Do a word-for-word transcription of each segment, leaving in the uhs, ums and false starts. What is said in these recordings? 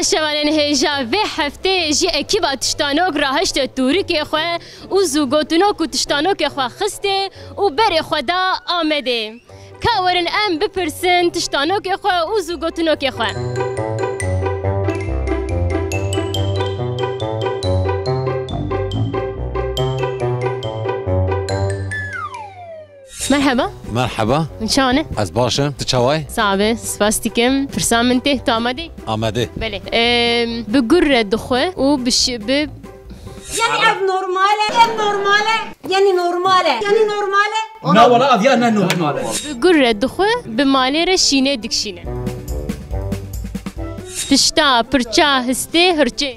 Şevanên hêja vê hefteyê jî ekîba Tiştanok rahişte tûrikê xwe û zûgotinok û tiştanokê xwe xistê û berê xwe da Amedê. Ka werin em bipirsin tiştanokê xwe û zûgotinokê xwe. Merheba. Merheba. Çawa ne? Ez baş im. Tu çawa yî? Sax be, spas dikim. Pirsa min tê, tu amade yî? Amade. Belê. Em, bi gur re dixwe û bi şi-, bi Yani ev normal e, ev normal e. Yani normal e, yani normal e. Na wala, ev ya ne normal e. Bi gur re dixwe, bi malê re şînê dikişîne. Pişta, pirça, histê, hirçê.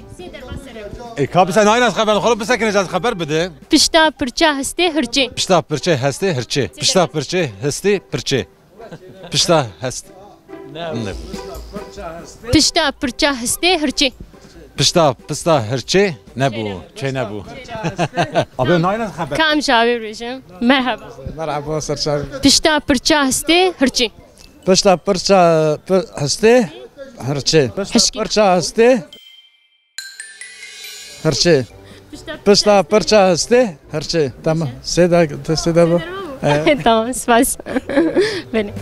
E, ka bise nayne ez xeber, xolo bisekine ez xeber bide. Pişta, pirça, histê, hirçê. Pişta, pirçê, hestê, hirçê. Pişta, pirçê, hestê, pirçê. Pişta, hest. Ne. Pişta, pirça, histê, hirçê. Pişta, pişta, hirçê nebû. Çê nebû. Abi nayne ez xeber. Kam ji avê bêjim? Merhaba. Merhaba, serçavî. Pişta, pirça, histê, hirçê. Pişta, pirça, pir-, hestê, hirçê. Pişta, Hişkî. Pirça, hestê, hirçê. Pişta, Pişta, pirça, hestê, hirçê. Tamam. Sêda, te sêda bu. Tamam, spas. Beni.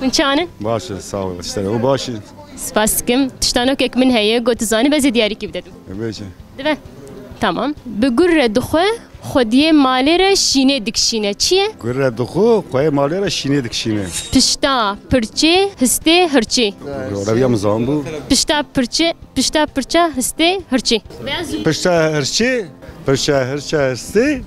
Hûn çawa ne? Baş e, sağ ol. İşte o baş e. Spas dikim. Tiştanokek min heye, got tu zanî, ez ê diyarîkî bidedim. E, bêje. Dibe. Tamam. Bi gur re dixwe, xwediyê malê re şînê dikişîne. Çi ye? Gur re dixwe, xwediyê malê re şînê dikişîne. Pişta, pirçê, histê, hirçê. Reviya min zan bû. Pişta, pirçê, pişta, pirça, histê, hirçê. Pişta, hirçê, pirça, hirça, histê.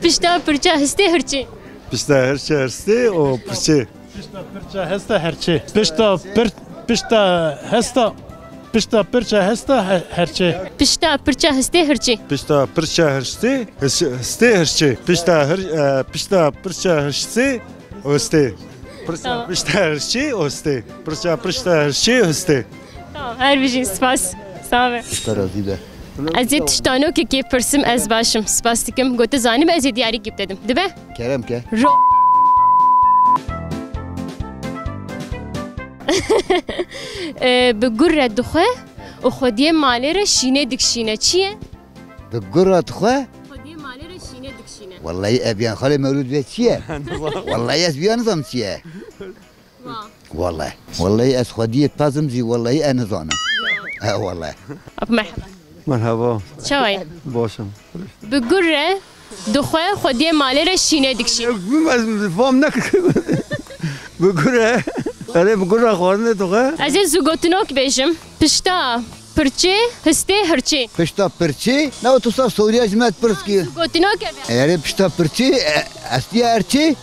Pişta, pirça, histê, hirçê. Pişta, hirça, histê û pirçê. Pişta pirça hesta herçê. Pişta pir-, pişta hesta, pişta pirça hesta he-, herçê. Pişta pirça histê hirçê. Pişta pirça hirçê, his-, histê hirçê. Pişta hir-, e, pişta pirça hirçê, histê. Pirça, Tamam. Pişta hirçê, histê. Pirça, pişta hirçê, histê. Tamam, her bijî, spas. Sağ ol. Te razî be. Ez ê tiştanokekê pirsim, ez baş im. Spas dikim. Got tu zanî be, ez ê diyarîkî bidedim. Dibe? Kerem ke. Ro-, Ee, bi gur re dixwe û xwediyê malê re şînê dikişîne. Çi ye? Bi gur re dixwe? Xwediyê malê re şînê dikişîne. Wellahî ev yan xalê mewlûd vê çi ye? Wellahî ez viya nizam çi ye. Wa. Wellahî. Wellahî ez xwediyê pezim zî wellahî e nizanim. He wellahî. Ap merhaba. Merhaba. Çawa yî? Baş im. Bi gur re dixwe xwediyê malê re şînê dikişîne. Min ez fam nekir. Bi gur re. Erê bi gur re xwarinê dixwe. Ez ê zûgotinok bêjim. Pişta pirçê, histê hirçê. Pişta pirçê? Ne o tu saf Suriye ji me pirs ki. Zûgotinok e be. Erê pişta pirçê, e, estiya hirçê?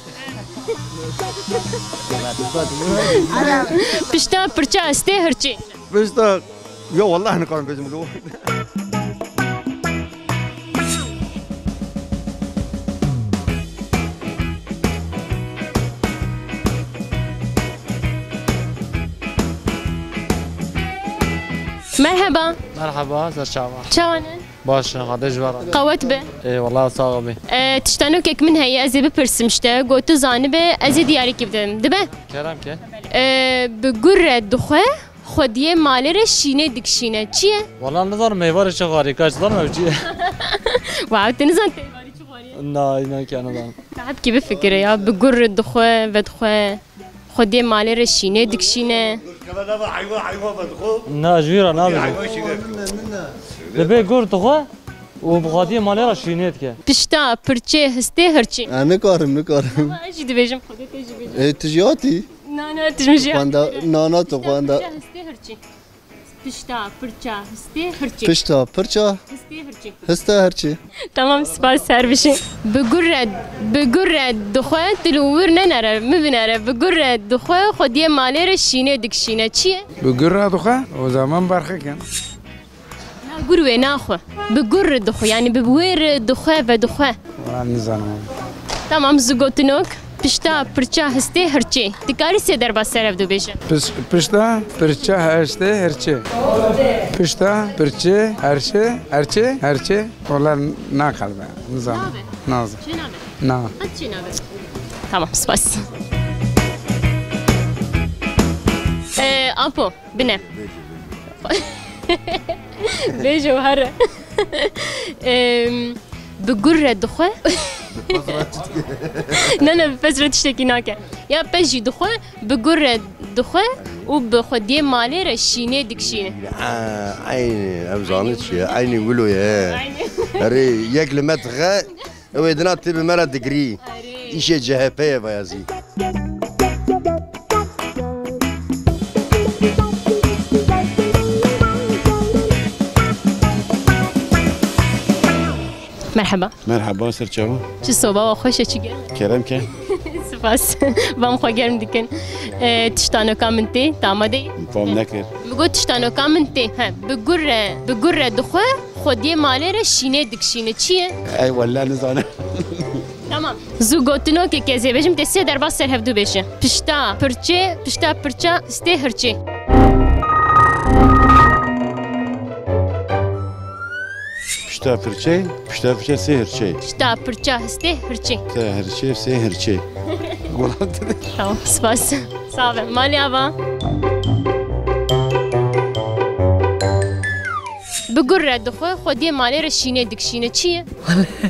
Pişta pirça histê hirçê. Pişta, ya wallah nikarim bêjim lo. Merhaba. Merhaba, serçava. Çawa ne? Baş in, Xwedê ji we re. Qewet be. Ê, wela sax bî. E, tiştanokek min heye, ez ê bipirsim işte. Got tu zanibe, ez ê diyarîkî bidim. Dibe? Kerem ke. E, bi gur re dixwe, xwediyê malê re şînê dikişîne. Çi ye? Wela nizanim meyvarê çi xwarî, kaç zanim ew çi ye? Wow, tu nizan meyvarê çi xwarî? Na, înan ke nizanim. Hepkî bifikire ya, bi gur re dixwe, vedixwe. Xwediyê malê re şînê dikişîne. Na, ji wî re nabêjim. Dibê gur dixwe û bi xwediyê malê re şînê dike. Pişta, pirçê, histê, hirçê. E, nikarim, nikarim. Ama ez jî dibêjim, Xwedê tê jî bêjim. E, tu jî hatî? Na, na, tu ji min jî hatî. Xwenda, na, na, tu xwenda. Pişta, pirça, histê, hirçê. Pişta, pirça. Histê, hirçê. Histe, hirçê. Tamam, spas, her bijî. Bi gur re, bi gur re dixwe, tu li wir nenere, min binere. Bi gur re dixwe, xwediyê malê re şînê dikişîne. Çi ye? Bi gur re dixwe, o zaman berxê kin. Na, gur wê naxwe. Bi gur re dixwe, yani bi wê re dixwe, vedixwe. Wala nizanim. Tamam, zû gotinok. Pişta pirça histê hirçê. Dikarî sê derbas ser hevdû bêje. Piş-, pişta pirça histê hirçê. Pişta pirçê herşê, herçê, herçê. Wala nakalbe. Nizam. Nabe. Nazım. Çê nabe? Na. Hadi çê nabe. Tamam, spas. Ee, Apo, bine. Bêje û here. Em, bi gur re dixwe. Ne, ne, bi pez re tiştekî nake. Ya pez jî dixwe, bi gur re dixwe û bi xwediyê malê re şînê dikşîne. Ha, eynî, em zanin çi ye? Eynî wilo ye. Eynî. Erê, yek li me dixe, ew ê dina tê bi me re digirî. Erê. Îşê C H P ye vaya zî. Merheba. Merheba, ser çava? Çi soba wa xweş e, çi germ e. Kerem ke. Spas. Vam xwe germ dikin. E, tiştanoka min tê, te amade yî? Fam nekir. Min got tiştanoka min tê. He, bi gur re, bi gur re dixwe, xwediyê malê re şînê dikşîne. Çi ye? Ey welle nizanim. Tamam. Zû gotinokê ke ez ê bêjim, tê sê derbas ser hevdû bêje. Pişta pirçê, pişta pirça stê hirçê. Pişta pirçê, pişta pirçê sê hirçê. Pişta pirça histê hirçê. Sê hirçê, sê hirçê. Tamam, spas. Sağ ol. Malê ava. Bi gur re dixwe, xwediyê malê re şînê dikşîne. Çi ye?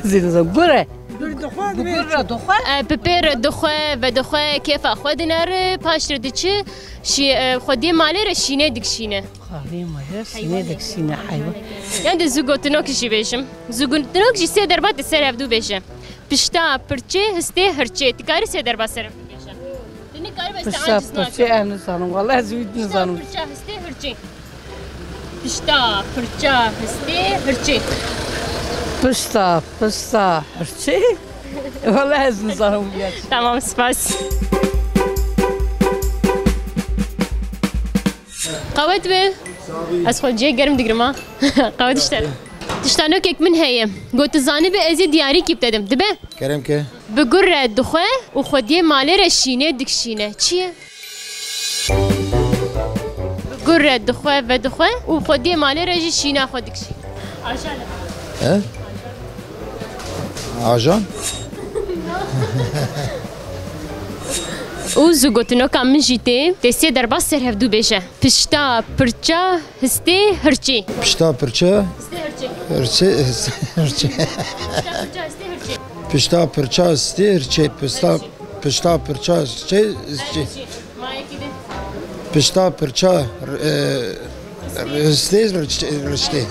Zî dizan. Gur e. Bi gur re dixwe. E, bi pê re dixwe, vedixwe, kêfa xwe dinere, paş re diçe, şî-, e, xwediyê malê re şînê dikşîne. Xwediyê malê re şînê dikşîne heywan. Yan de zû gotinok jî bêjim. Zû gotinok jî sê derbat di ser hevdû bêje. Pişta pirçê, histê hirçê. Dikarî sê derbat ser hevdû bêje. Pişta pirçê ez nizanim. Wala ez wî nizanim. Pişta pirça histê hirçê. Pişta pirça histê hirçê. Pişta, pişta hirçê. Wala ez nizanim gerçi. Tamam, spas. Qewet be. Ez xwe cihê germ digirim ha. Qewet işte. Tiştanokek min heye. Got tu zanî be ez ê diyarîkî bidedim. Dibe? Kerem ke. Bi gur re dixwe û xwediyê malê re şînê dikşîne. Çi ye? Bi gur re dixwe, vedixwe û xwediyê malê re jî şîna xwe dikşîne. Ajan e. He? Ajan? Û zû gotinoka min jî tê, tê sê derbas ser hevdû bêje. Pişta pirça histê hirçê. Pişta pirça. Histê hirçê. Hirçê, histê hirçê. Pişta pirça histê hirçê. Pişta pirça histê hirçê. Pişta, pişta pirça histê hirçê. Mayekî de. Pişta pirça, e, histê hirçê, hirçê.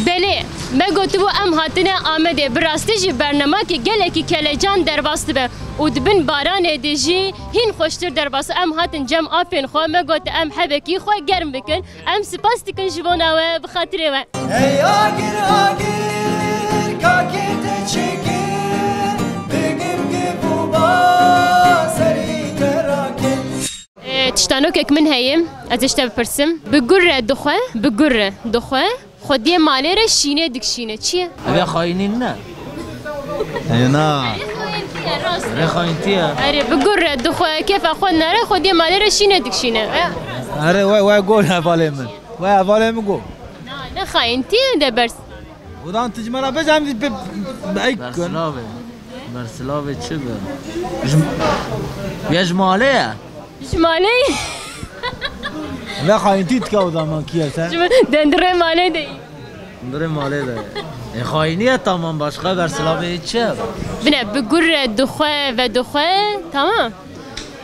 Belê, me gotibû em hatine Amedê. Bi rastî jî bernemakê gelekî kelecan derbas dibe û di bin baranê de jî hîn xweştir derbas. Em hatin cem apên xwe, me got em hebekî xwe germ bikin. Em spas dikin ji bona we, bi xatirê we. Hey agir agir, kakê te çêkir, bigim gib û ba serî te rakir. Ee, tiştanokek min heye, ez ê ji te bipirsim. Bi gur re dixwe, bi gur re dixwe, xwediyê malê re şînê dikşîne. Çi ye? Ev ya xayînî ne? Ev na. Erê xayîntî ye, rast. Erê xayîntî ye. Erê, bi gur re dixwe, kêfa xwe nere, xwediyê malê re şînê dikşîne. Erê, we, we got hevalê min. We hevalê min got. Na, ne xayîntî ye de bers. Odan tu ji me re bêje, em dî bi, bi, bi, ey Bersilavê. Bersilavê çi be? Ji, ya ji malê ye? Ji malê ye. Ve xayintî dike oda man kî ye sen? Ji ma-, de, di rê malê de. Di rê malê de. E, xayinî ye tamam, başka bersilavê çi ye? Bine, bi gur re dixwe, vedixwe, tamam.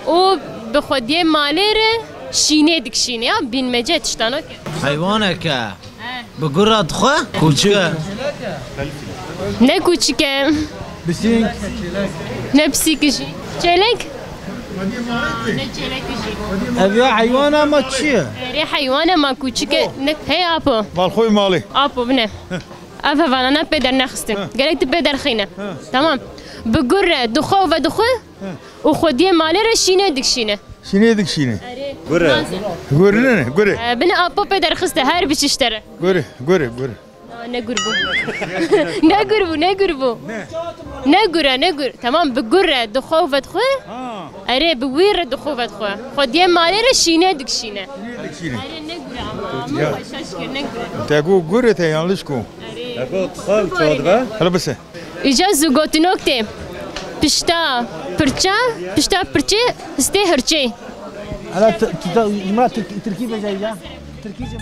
Û bi xwediyê malê re şînê dikşîne ya, bînmece tiştano ke. Heywanek e. He. Bi gur re dixwe? Kûçik e. Ne kûçik e. Pisîk. Ne pisîk jî. Çêlek? Ne çêlek jî. Ev ya heywana ma çi ye? Erê heywana ma kûçik e. Ne, hey apo. Balxoy malê. Apo bine. Ev hevalana pê dernexistin. He. Gerek tu pê derxîne. He. Tamam. Bi gur re dixwe û vedixwe û xwediyê malê re şînê dikşîne. Şînê dikşîne. Erê. Gure. Gure ne, gure. E, bine apo pê derxiste, her biçî ji te re. Gure, gure, gure. Ne gur bû. Ne gur bû, ne gur bû. Ne? Ne gur e, ne gur. Tamam, bi gur re dixwe û vedixwe. Ha. Erê, bi wî re dixwe û vedixwe. Xwediyê malê re şîne dikişîne. Şîne dikişîne. Erê, ne gur e ama. Ama Ya. Xwe şaş kir, ne gur e. Te got gur e, te yanlış got. Erê. Te got xal çadibe. Hele bise. Îca zû gotinok tê. Pişta pirça, pişta pirçê histê hirçê. Hala t-, t-, t-, ji me Tirk-, Tirkî bêje ya. Tirkî ji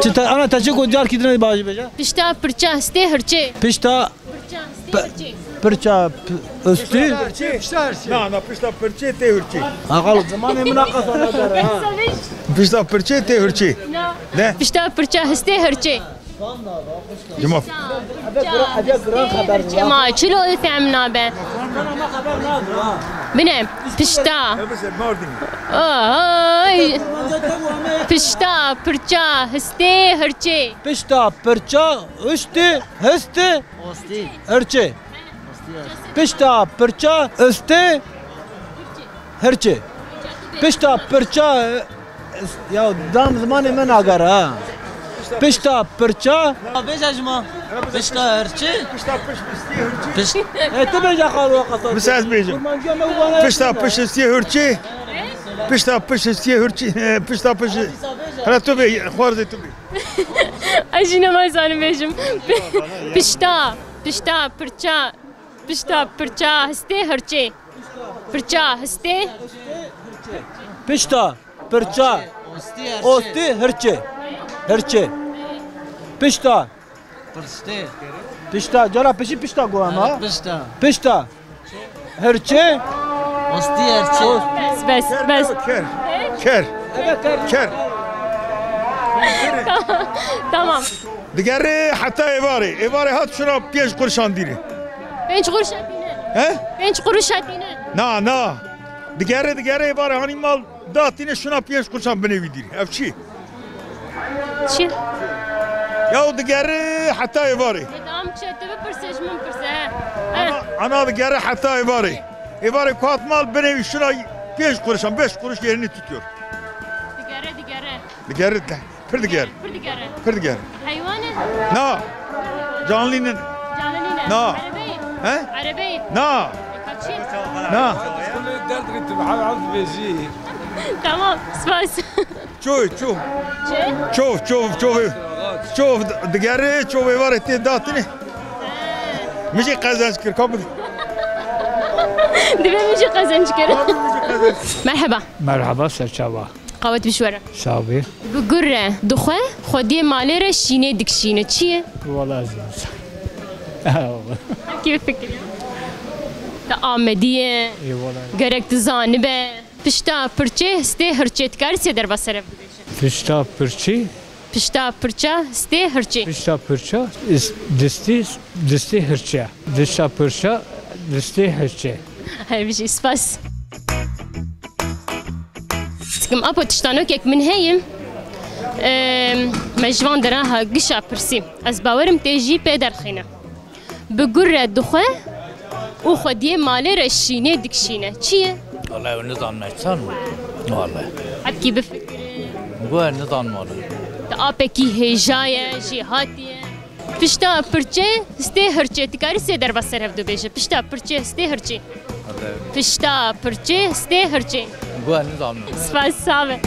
Çi te, ana te çi got, carkî din bajî bêje. Pişta pirça histê hirçê. Pişta Pirça histê Pe-, hirçê. Pirça p-, üstü. Na, na, pişta pirçê tê hirçê. Aqal, zamanê min aqasa nadar ha. Pişta pirçê tê hirçê. Na. Ne? Pişta pirça histê hirçê. Cuma. Eve gira-, eve giran xeber Çima, çilo fehm nabe. Bine, pişta. Ay. Pişta, pirça, histê, hirçê. Pişta, pirça, üstü, histê, Ostî. Hirçê. Pişta, pirça, üstê, hirçê. Pişta, pirça, Ya dam zimanê me nagere ha. Pişta pirça. Bêje ji me. Pişta hirçê. Pişta piş istiyê hirçê. Piş. E, tu bêje xalo qasa. Biz ez bêjim. Kurmanciya me wana. Pişta piş istiyê hirçê. Pişta piş istiyê hirçê. Pişta piş. Hele tu bê, xwarzê tu bê. Ez jî nema zanim bêjim. Pişta, pişta, pirça, pişta, pirça, histê, hirçê. Pirça, histê. Pişta. Pirça. Ostî, hirçê. Ostî, hirçê. Hirçê. Pişta. Pirştê. Pişta. Cara pişî pişta go ama. Evet, pişta. Pişta. Hirçê. Ostî, hirçê. Ost- Bes, bes, bes. Ker. Ker. Ker. Tamam. Digere heta êvarê. Êvarê hat şuna pênc qurşan dîrê. Pênc quruş etîne. He? Pênc quruş etîne. Na, na. Digere, digere êvarê hanî mal. Datîne şuna pênc qurşan binê wî dîrî. Ev çi? Çi? Ya digere heta êvarê. Ne, tamam, çi, tu bipirse, ji min pirse, he. Ana, ana digere heta êvarê. Êvarê ku hat mal binê wî şuna pênc qurşan, beş kuruş yerini tutuyor. Digere, digere. Digere de. Pir diger. Pir diger. Pir diger. Heywan e? Na. Canlî ne? Canlî ne? Na. Erebeyê? He? Erebeyê? Na. Kaçî? Na. Tamam, spas. Ço, ço. Çi? Çov, çov, çov. Çov digere, çov êvarê tê datine. He. Min jî qezenc kir, kabul. Divê min jî qezenc kir. Kabul, min jî qezenc. Merheba. Merheba, serçava. Qawet bi ji we re. Sağ ol. Bi gur re dixwe, xwediyê malê re şînê dikişîne. Çi ye? Wala ez nizam. Kî fikiriya? Te Amedî ye. Ê, wala. Gerek tu zanibe. Pişta pirçê, histê hirçê. Dikarî sê derva ser ev bibêje. Pişta pirçê? Pişta pirça, histê hirçê. Pişta pirça, is-, distî, distê hirçê. Pişta pirça, distê hirçê. Her bijî, spas. Dikim, apo, tiştanokek min heye. Em, me ji van dera ha gişa pirsî. Ez bawerim tê jî pê derxîne. Bi gur re dixwe û xwediyê malê re şînê dikişîne. Çi ye? Wallahî, ew nizanim ez çanim. Wallahî. Hepkî bifikire. Gu ez nizanim wallahî. Di apekî hêja ye, jêhatî ye. Pişta pirçê, histê hirçê. Dikarî sê derva ser hev dubêje. Pişta pirçê, histê hirçê. Pişta pirçê, histê hirçê. Gu ez nizanim. Spas, sax be.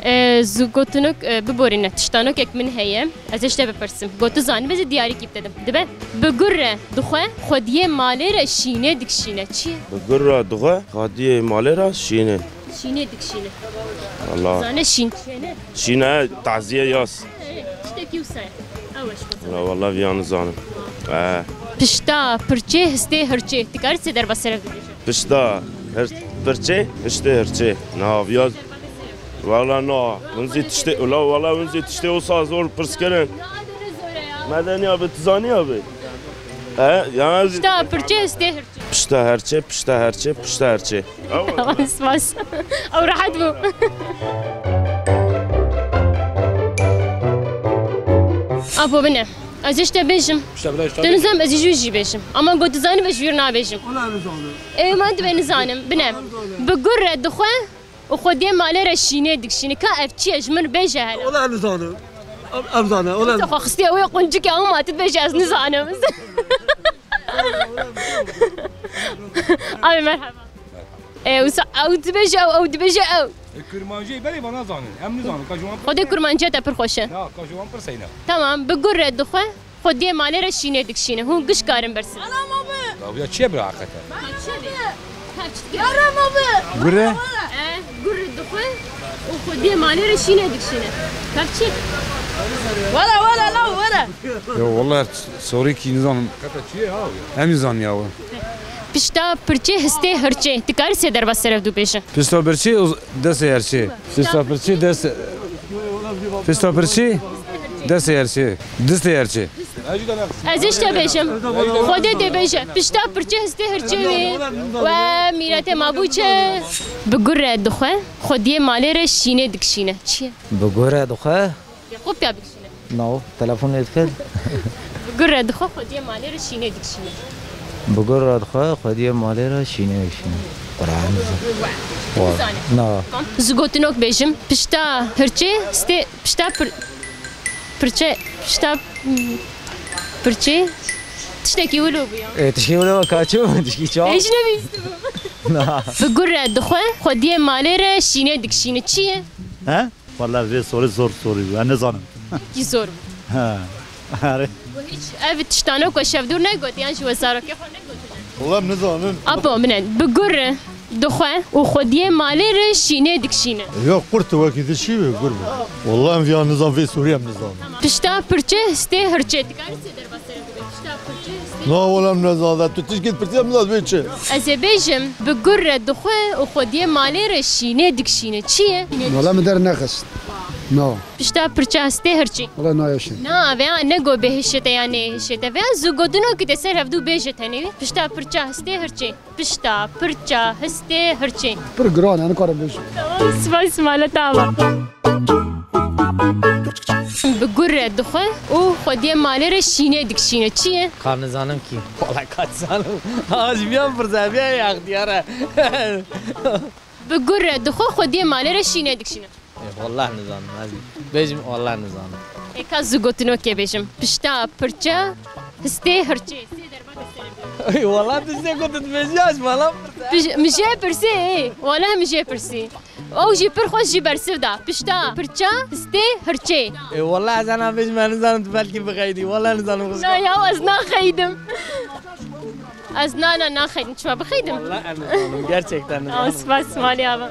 E, zu gotinok, e, biborîne, tiştanokek min heye. Ez ê ji te bipirsim. Got tu zanî, ez ê diyarîkî bi te dim. Dibe? Bi gur re dixwe, xwediyê malê re şînê dikişîne. Çi ye? Bi gur re dixwe, xwediyê malê re şînê. Şînê dikişîne. Allah. Zane şîn çi ye, ne? Şîne, taziye yas. Tiştekî wisa ye. Ew e ji xwe. La wala viya nizanim. Eh. Pişta, pirçê, histê, hirçê. Dikarî sê derva ser hev bibêje. Pişta, hir-, pirçê, histê, hirçê. Na, viya. Wala na, hûn zî tiştê, wala, wala hûn zî tiştê wisa zor pirs kirin. Medeniya bi, tizaniya bi. He, ya. Pişta, pirçê, histê, hirçê. Pişta, hirçê, pişta, hirçê, pişta, hirçê. Tamam, spas. Ew rehet bû. Apo bine. Ez ê ji te bêjim. Pişta bila ji te Tu bêjim. Nizam ez ê ji wî jî bêjim. Ama got dizanim ez ji wî re nabêjim. Wala nizanim. Ê, man divê nizanim. Bine. Wala nizanim. Bi gur re dixwe û xwediyê malê re şînê dikişîne. Ka ev çi ye? Ji min bêje hele. Wala nizanim. Em, em zane, wala Xwe xistiye wê quncikê ama tu dibêje ez nizanim. Abi merhaba. E, wisa ew dibêje ew, ew dibêje ew. E, Kurmancî belê vana zanin. Em nizanin. Ka ji wan Xwedê kurmanciya te pir xweş e. Ya, ka ji wan pirseyne. Tamam, bi gur re dixwe, xwediyê malê re şînê dikişîne. Hûn giş karin bersin. Selam abi. Ya, ya çi ye bira hakikaten? Yaram abi. Gure? E, gur re dixwe û xwediyê malê re şînê dikişîne. Ka çi? Wala, wala, la, wala. Ya, wala, sorry ki nizanim. Hakikaten çi ye abi? Em nizanin ya. Pişta pirçê histê hirçê. Dikarî sê derba ser ev du bêjin. Pişta pirçê û destê hirçê. Pişta pirçê dest-, pişta pirçê destê hirçê. Destê hirçê. Ez ê ji te bêjim. Xwedê tê bêje. Pişta pirçê histê hirçê wî. We mîretê ma bû çi? Bi gur re dixwe. Xwediyê malê re şînê dikişîne. Çi ye? Bi gur re dixwe. Kopya bikişîne. No, telefonê dikir. Bi gur re dixwe xwediyê malê re şînê dikişîne. Bi gur re dixwe xwediyê malê re şînê dikişîne. Quran. Wa. Nizane. Na. Tamam. Ji gotinok bêjim. Pişta hirçê, stê, pişta pir-, pirçe, pişta, hmm, pirçê. Tiştekî wilo bû ya. E, tişkî wilo kaço, tişkî çawa? Ê, ji nebîstibû. Na. Bi gur re dixwe xwediyê malê re şînê dikişîne. Çi ye? He? Wala vê sorî zor sorî bû. Ez nizanim. Kî zor bû? Ha. Are. Û hiç ev tiştano ku şevdûr negot, yan ji wezarokê xwe negot. Wala em nizanin. Apo, bine, bi gur re dixwe û xwediyê malê re şînê dikişîne. Ya qurt wekî dişî wê gur bû. Wala em viya nizan vê sorî em nizanin. Pişta pirçe histê hirçê. Dikarî sê derba ser ev bibê. Pişta pirçe histê. Na wala em nizanin. Tu tişkê pirtî em nizanin vê çi? Ez ê bêjim, bi gur re dixwe û xwediyê malê re şînê dikişîne. Çi ye? Wala min der nexist. No. Pişta pirça histê hirçê. Wala nayê şin. Na, veya ne go bê hişete ya nê hişete. Veya zu gotino ki te ser hevdu bêje tenê. Pişta pirça histê hirçê. Pişta pirça histê hirçê. Pir giran, yani karim bêjim. Tamam, spas, mala tava. Bi gur re dixwe û xwediyê malê re şînê dikişîne. Çi ye? Ka nizanim kî. Wala ka dizanim. Ha, ji viyan pirse, viya ye extiyar e. Bi gur re dixwe xwediyê malê re şînê dikişîne. E, wallah nizanim. Ez bêjim wallah nizanim. Ê ka zu gotinokê bêjim. Pişta pirça histê hirçê. Sê derba de serê bêjim. Ey, wallah tu sê gotin dibêjî, ez mala pirse. Pij-, min jê pirsî, ê. Wallah min jê pirsî. Ew jî pir xweş jî bersiv da. Pişta pirça histê hirçê. E, wallah ez ana bêjim, ez nizanim tu belkî bixeydî. Wallah nizanim. Na ya, ez naxeydim. Ez na, na, naxeydim. Çima bixeydim? Wallah ez nizanim. Gerçekten nizanim. Aa, spas, malê ava.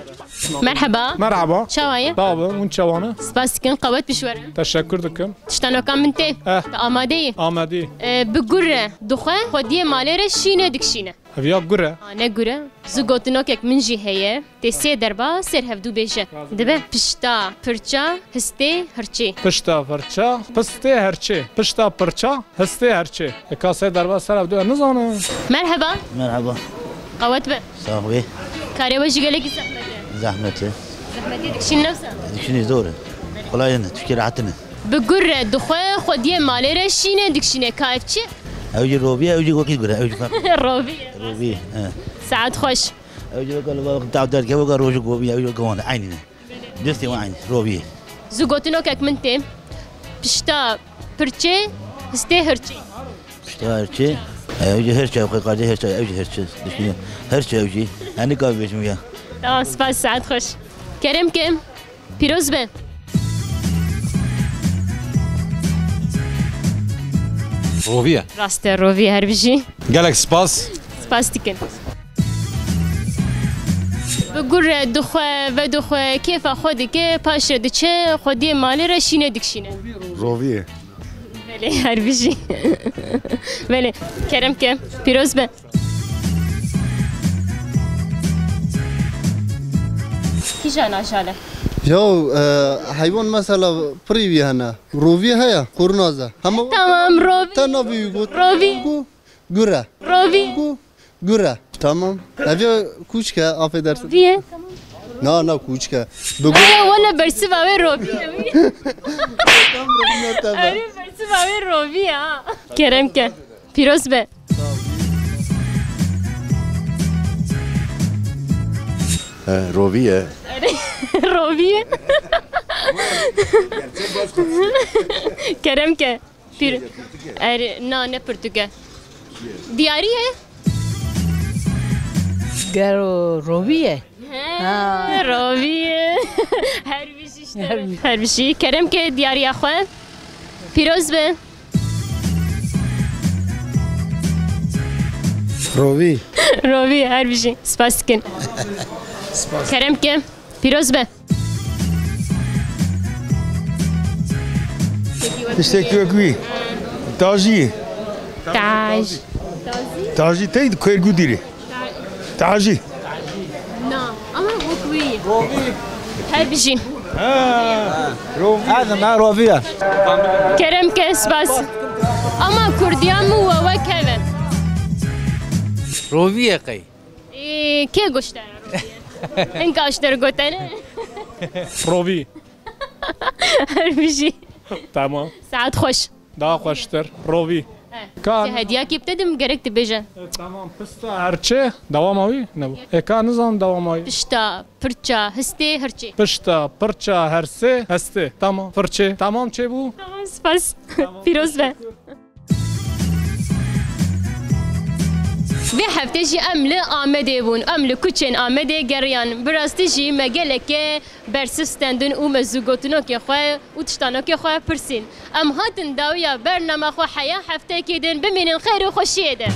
Merhaba. Merhaba. Çawa ye? Sağ olun, hûn çawa ne? Spas dikin, qewet bişwerin. Teşekkür dikim. Tiştanoka min tê. Eh. Tu amade yî? Amade yî. E, bi gur re dixwe, xwediyê malê re şînê dikişîne. Ev ya gur e? Ha, ne gur e. Zu gotinokek min jî heye. Tê sê derba ser hevdu bêje. Dibe pişta, pirça, histê, hirçê. Pişta, pirça, pistê, hirçê. Pişta, pirça, histê, hirçê. E, ka sê derba ser hevdu e, nizanim. Merheba. Merheba. Qewet be. Sax be. Karê we jî gelekî zehmet e. Zehmet e. Zehmetê dikişîn newsa? Dikişînê zor e. Kolay ne, Tirkiyê rehet ne. Bi gur re dixwe, xwediyê malê re şîne dikişîne. Ka ev çi? Ew jî rovî ye, ew jî wekî gur e, ew jî ka- Rovî ye. Rovî ye, he. Saet xweş. Ew jî weke li wek tav derke weke rojê govî ye, ew jî weke wan e, eynî ne. Destê wan eynî, rovî ye. Zu gotinokek min tê. Pişta pirçê, histê hirçê. Pişta hirçê. Ew jî hirçe, ew qadê hirçe, ew jî hirçe. Dişkî hirçe ew jî. Henî ka bêjim ya. Tamam, spas, saet xweş. Kerem ke. Pîroz be. Rovî ye. Rast e, rovî ye, her bijî. Gelek spas. Spas dikin. Bi gur re dixwe, vedixwe, kêfa xwe dike, paş re diçe, xwediyê malê re şînê dikişîne. Rovî ye. Belê, her bijî. Belê, kerem ke. Pîroz be. Kîjan ajal e? Ya, e, heywan mesela pirî wî hene. Rovî heye, qurnaz e. Hema Tamam, rovî. Te navî wî got. Rovî. Gu-, gure. Rovî. Gu-, gure. Tamam. Ev ya kûçke, affedersin. Rovî ye. Na, na, kûçke. Bi gu- Ê, wele bersiva wê rovî ye. Tamam, rovî ne tebe. Erê, bersiva Ew ê rovî ya. Kerem ke. Pîroz be. He, rovî ye. Rovî ye. Kerem ke. Pîr-, er, na, ne pirtûk e. Diyarî ye. Gero rovî ye. He, Ha. rovî ye. Her bijî işte. Her bijî. Her bijî. Kerem ke diyariya xwe. Pîroz be. Rovî. Rovî, her bijî. Spas dikin. Kerem ke. Pîroz be. Tiştekî wek wî. Tajî. Taj. Tajî tey di Kêrgûdîrê. Tajî. Na, ama wek wî. Her bijî. Ha, rovî. Hadi me rovî ye. Kerem ke, spas. Ama kurdiya min we wek hev e. Rovî ye qey. Ê, kê goştara rovî ye? Hinka ji te re gotene. Rovî. Her bijî. Tamam. Saet xweş. Daha xweştir. Rovî. Eh, Kan. Ji hediyakî bi te dim gerek dibêje. E, tamam. Pişta herçe. Dewama wî? Ne bu? E, ka nizam dewama wî. Pişta, pirça, histê, hirçê. Pişta, pirça, hersê, hestê. Tamam. Firçe. Tamam çê bu? Tamam, spas. Tamam. Pîroz be. Vê heftê jî em li Amedê bûn. Em li kuçên Amedê geriyan. Bi rastî jî me gelekê bersiv stendin û me zû gotinokê xwe û tiştanokê xwe pirsîn. Em hatin dawiya bernama xwe heya hefteyekê din. Bimînin xêr û xweşiyê de.